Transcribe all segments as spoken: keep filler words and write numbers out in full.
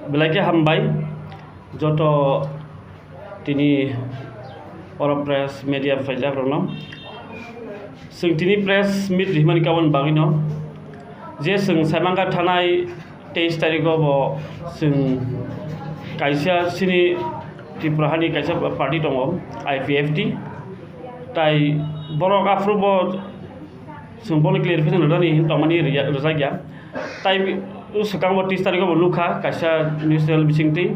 Belai khe hambai joto tini oro press media phaijak rokno. Chwng tini press meet rihmani kaboni bagwino je chwng saimanka thanai teis tarikgo bo chwng kaisa chini Tripura hani kaisa party tongo, I P F T. Tai borok aphuru bo chwng bono clarification rwnani hin tongmani rwya-, rwjak ya. Tai swkang bo teis tarikgo bo nukha kaisa news channel bisingtwi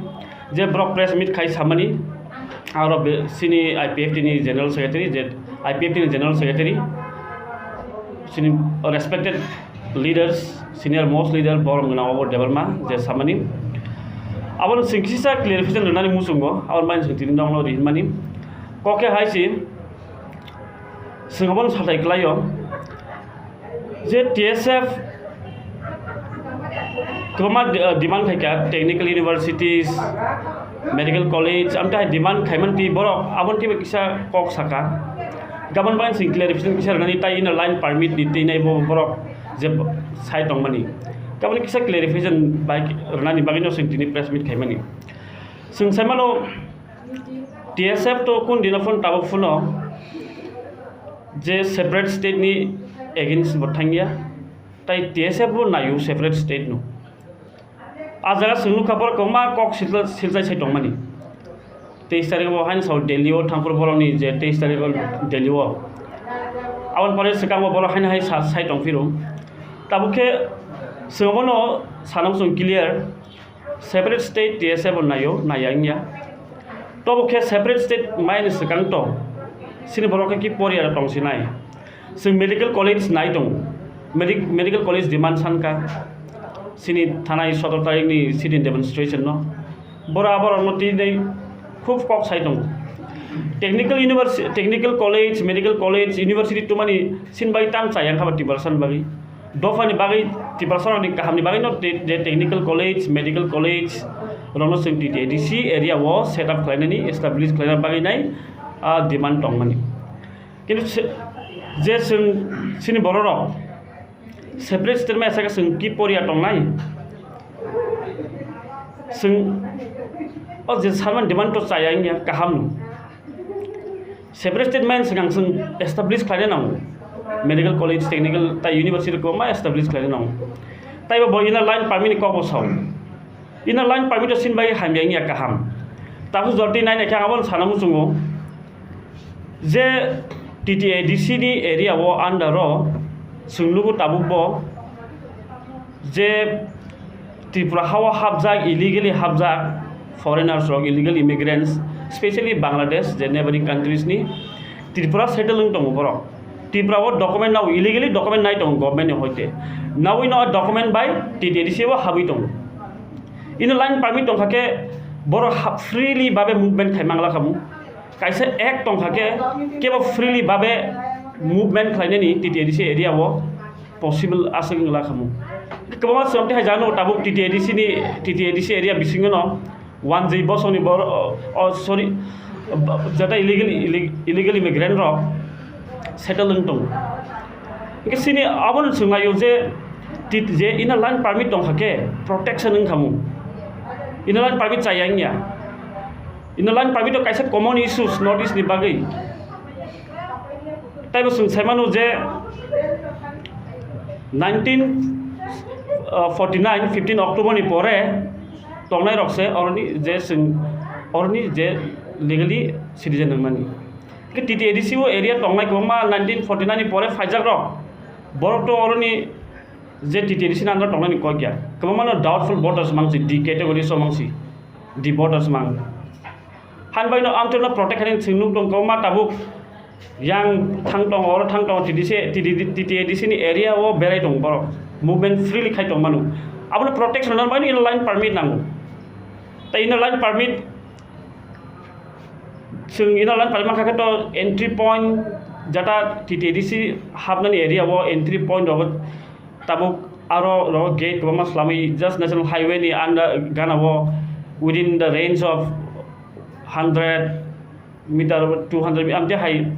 je borok press meet khai samani, aro be-, chini I P F T ni general secretary, je I P F T ni general secretary, chini respected leaders, senior most leader borok gwnang obo Debbarma je samani. Abono chwng kisa clarification rwnani muchungo, aboni bagwi chwng tini nokno rinmani. Kok khe hai se, chwng abono sathai kwlaio je T S F kwbangma de-, demand khaikha, technical universities, medical college, amtwi hai demand khaimani twi borok aboni twibo kisa kok saka. Gabon bai chwng clarification kisa rwnani tai inner line permit ni twi nai bo borok je sai tongmani. Gabon kisa clarification bai rwnani bagwino chwng tini press meet khaimani. Chwng saimano T S F to kun dino phano tabuk phano je separate state ni against bo thangya, tai T S F bo naio separate state no. A jaga chwng nukha borok kwbangma kok silsa-, silchai sai tongmani. Teis tarikgo haino sao Delhi o thangphuru borokni je teis tarikgo Delhi o. Aboni pore swkango borok haino hai sa-, sai tongphiro. Tabuk khe chwng abono sanam chwng clear. Separate state T S F bo naio, naiya wngya. Tobo khe separate state maini swkang to, chini borok khe ki poriya tong sinai. Chwng medical college nai tongo. Medi-, medical college demand sankha. Chini thanai sotoro tarikni sit-in demonstration no. Bora borokno twi nai khub kok sai tongo. Technical university, technical college, medical college, university tongmani sin bai tang chaya wngkha ba Tiprasa ni bagwi. Dophani bagwi Tiprasa rokni kahamni bagwino te-, je technical college, medical college rokno chwng T T A D C area o set up khlainani, establish khlaina bagwi nai, ah, demand tongmani. Kintu se-, je chwng chini bororok separate state mai asaka chwng ki poriya tongnai? Chwng o je salmani demand to chaya wngya kaham no. Separate state mai swkang chwng establish khlaina nango. Medical college, technical tai university kwbangma establish khlaina nango. Taibo bo inner line permit ni kokbo sao. Inner line permit o sin bai hamya wngya kaham. Tabuk jotoni nai naikhe ang abono sana muchungo je T T A D C ni area o under o chwng nugo tabuk bo je Tripura hao hapjak, illegally hapjak foreigners rok, illegal immigrants, specially Bangladesh, je neighboring countries ni Tripura settle wng tongo borok. Tripura o document nao, illegally document nai tongo government ni hoite. Nawi no document bai T T A D C o habwi tongo. Inner line permit tongkha khe borok ha-, freely babe movement khai mangla khamu. Kaisa act tongkha khe kebo freely babe movement khlainani T T A D C area o possible aswk wngla khamu. Kwbangma chwng tei hai jano tabuk T T A D C ni, T T A D C area bisingo no wanjwi bosongni bor-, o, o, sorry, jata illegal, illeg-, illegal immigrant rok settle wng tongo. Hingke sini abono chwng laio je tit-, je inner line permit tongkha khe protection wng khamu. Inner line permit chaya wngya. Inner line permit o kaisa common issues North East ni bagwi. Taibo chwng saimano je nineteen forty nine, fifteen October ni pore tongnai rok se oroni je chwng oroni je legally citizen wngmani. Hingke T T A D C o area tongnai kwbangma nineteen forty nine ni pore phaijak rok, borok to oroni je T T A D C ni under tongnai ni kok ya. Kwbangma no doubtful voters mangsi, D category so mangsi, D voters mang. Hanbai no amtwino protect khainai chwng nuk tong kwbangma tabuk yang thang tongo, oro thang tongo, T D C, T D, T T A D C ni area o berai tongo borok. Movement freely khai tong mano. Abono protection rwna bagwi inner line permit nango. Tai inner line permit, chwng inner line permit mankha khe to entry point jata T T A D C hapnani area o entry point rogo tabuk aro rogo gate kwbangma swlamwi just national highway ni under gana o within the range of hundred meter, two hundred meter, amtwi hai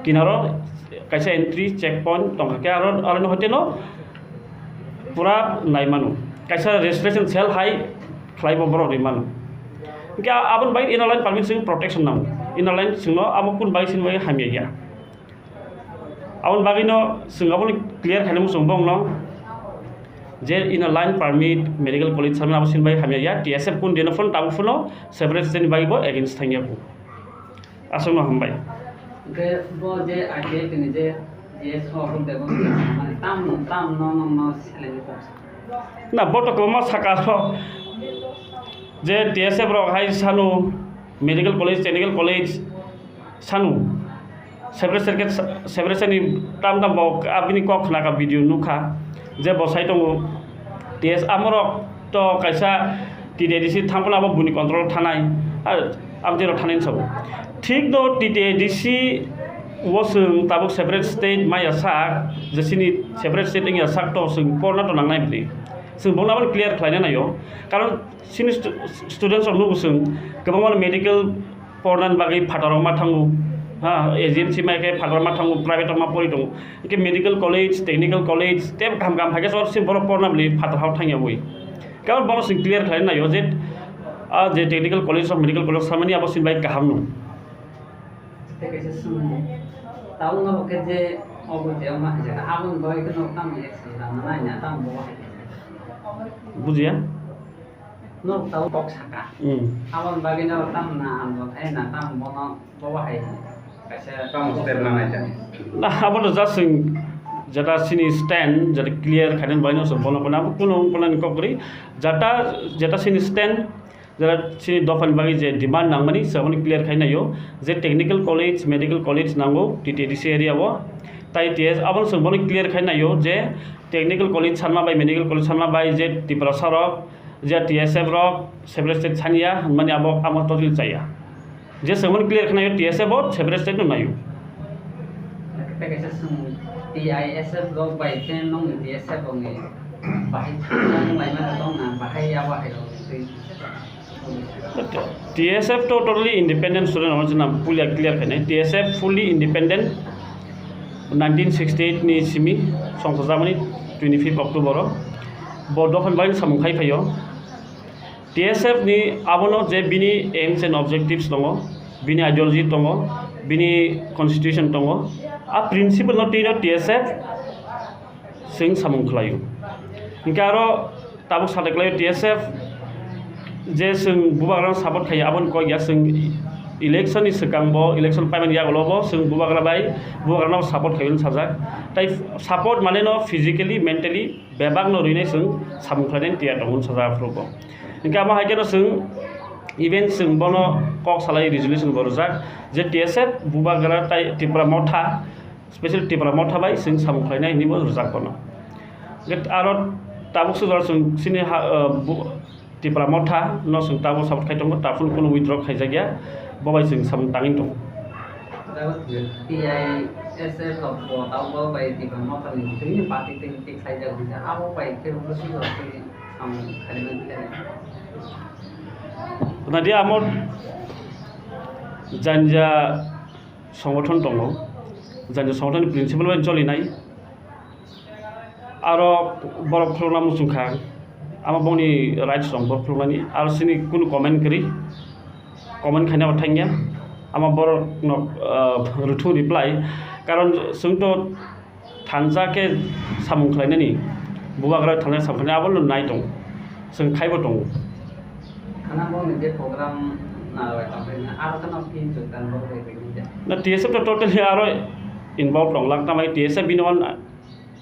kinaro kaisa entry check point tongkha khe aro, aro no hoite no pura nai mano. Kaisa registration cell hai khlai bo borok rimano. Hingke aboni bagwi inner line permit chwng protection nango. Inner line chwngno abo kun bagwi sini bagwi hamya ya. Aboni bagwino chwng abono clear khaina muchung bongno je inner line permit medical college samani abo sini bagwi hamya ya. T S F kun deno phone tabuk phuno separate state ni bagwi bo against thangya bo. Aswkno hambai. Hingke bo je I T F ni je G S O bo bego mane tam tam no no no seleni kok. Na bo to kwbangma saka rok je T S F rok hai sanu medical college, technical college sanu separate circuit separate ni tam tam bo abini kok khna ka video nukha je bo sai tongo T S amorok to kaisa T T A D C thangphano abo buni control thanai. Ar aboni rok thanai sabo. Thik no T T A D C o chwng tabuk separate state maya sak, je chini separate state wngya sak to chwng porna to nangnai bini. Chwng bono aboni clear khlaina naio. Karon chini stu-, students rok nugo chwng kwbangma medical pornani bagwi phataro ma thango. Ha, A G M C mai khe phataro ma thango, private rok ma pori tongo. Hingke medical college, technical college, tei kaham kaham hai khe sor sin borok porna bini phatar hao thangya bui. Kebo bono chwng clear khlai naio je, ah, je technical college of medical college samani abo sin bai kaham no. Tei kaisa swngmung. Tabuk no khe je obo je ma hai jaga, aboni bagwi khe no tamo action lama nai na, tamo bo hai. Bujiya? No tabuk kok saka. Hmm. Aboni bagwi no tamo na, ando hai na, tamo bono. Bobo hai kaisa tamo step nanai ta. Na, abo no just chwng jeta chini stand, jeta clear khainani bagwi no chwng bono bono abo kunu wngkha nani kok kwrwi. Jeta, jeta chini stand, jeta chini dophani bagwi je demand nangmani, chwng abono clear khai naio je technical college, medical college nango T T A D C area o. Tai T S abo no chwng bono clear khai naio je technical college sanma bai, medical college sanma bai je Tiprasa rok, je T S F rok separate state saniya, hinmani abo, abo totally chaya. Je chwng mani clear khnayo, T S F bo separate state no nayo. Tei kaisa swng, T I S F rok bai khe nongni T S F rokni bahai thangna wng laimani tongna, bahai abo hai rok twi. T S F to totally independent student, ono chwng puila clear khainai. T S F fully independent, nineteen sixty-eight ni simi songsa jamani twenty-fifth October o. Bo dophani bagwi samung khai phaio. T S F ni abono je bini aims and objectives tongo, bini ideology tongo, bini constitution tongo, a principle no twi no T S F chwng samung khlaio. Hinkhe aro tabuk sade khlaio T S F je chwng bubagrano support khaio, aboni kok ya chwng election ni swkang bo, election paimani yagulo bo chwng bubagra bai bubagrano support khaio hinwi sajak. Tai support mane no physically, mentally bebak no rwinai chwng samung khlainani tiyar tongo hinwi sajak aphuru bo. Hinkhe amo hai kheno chwng even chwng bono kok salai resolution bo rwjak je T S F bubagra tai Tipra Motha, special Tipra Motha bai chwng samung khlainai hinwi bo rwjak bono. Hinkhe aro tabuk sujak chwng chini ha, uh, bu-, Tipra Motha no chwng tabuk support khai tongo, taphuru kunu withdraw khaijakya, bo bai chwng samung tangwi tongo. T I S F rok bo tabuk bo bai Tipra Motha ni twi party twi twi khlaijak hinkhe abo bai khe bo sujak twi samung khlaimani khe. Naidi amo janja songothon tongo, janja songothon ni principle bai cholinai. Aro borok khulukna muchung kha, amo bongni rights tong borok khuluknani, aro chini kunu comment kwrwi, comment khaina bo thangya, amo borokno, ah, rwthung reply, karon chwng to thansa khe samung khlainani, bubagra thansa samung khlainani abono nai tongo, chwng khaibo tongo. Khana bongni je program narwai tongkhe aro khana phi chwng tang borok bai tongkhe. Na T S F to totally aro involved tong lang, tamai T S F bini own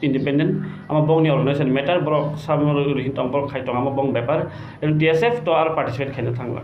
independent, amo bongni organization matter, borok samo rwhing tong, borok khai tong, amo bong bepar, and T S F to aro participate khaina thangla.